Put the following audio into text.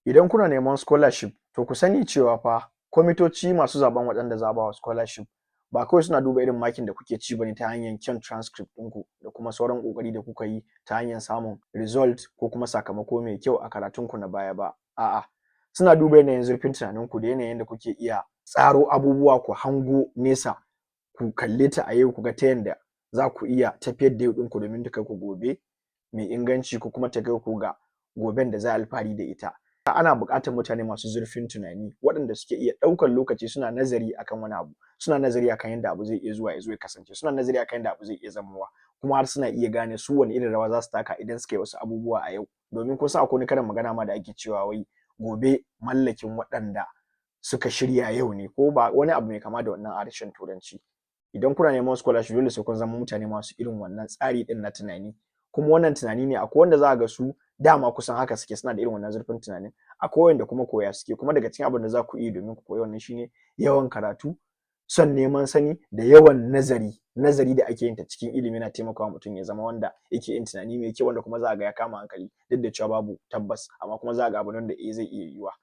Idan kuna neman scholarship, to ku sani cewa fa kwamitoci masu zaɓen waɗanda za a ba wa scholarship ba kawai suna duba irin makin da kuke ci bane ta hanyar kyan transcript ɗinku da kuma sauran ƙoƙari da kuka yi ta hanyar samun result ko kuma sakamako mai kyau a karatunku na baya ba. A'a, suna duba yanayin zurfin tunaninku da yanayin da kuke iya tsaro abubuwa, ku hango nesa, ku kalle ta a yau, ku ga ta yanda za ku iya tafiyar da yau ɗinku domin ta kai ku gobe mai inganci, ko kuma ta kai ku ga goben da za a alfahari da ita. Ana buƙatar mutane masu zurfin tunani, waɗanda suke iya ɗaukar lokaci suna nazari akan wani abu, suna nazari akan yadda abu zai iya zuwa ya zo ya kasance, suna nazari akan yadda abu zai iya zamowa, kuma har suna iya gane su wani irin rawa za su taka idan suka yi wasu abubuwa a yau. Domin kun san akwai wani karin magana ma da ake cewa wai gobe mallakin waɗanda suka shirya yau ne, ko ba wani abu mai kama da wannan a harshen Turanci. Idan kuna neman scholarship, dole sai kun zama mutane masu irin wannan tsari ɗin na tunani. Kuma wannan tunani ne, akwai wanda za ga su dama kusan haka suke, suna da irin wannan zurfin tunanin, akwai wanda kuma koya suke. Kuma daga cikin abin da za ku iya domin ku koyi wannan shine yawan karatu, son neman sani da yawan nazari. Nazari da ake yin ta cikin ilimi na taimakawa mutum ya zama wanda yake yin tunani mai kyau, wanda kuma za a ga ya kama hankali, duk da cewa babu tabbas, amma kuma za a ga abu ne wanda zai iya yiwuwa.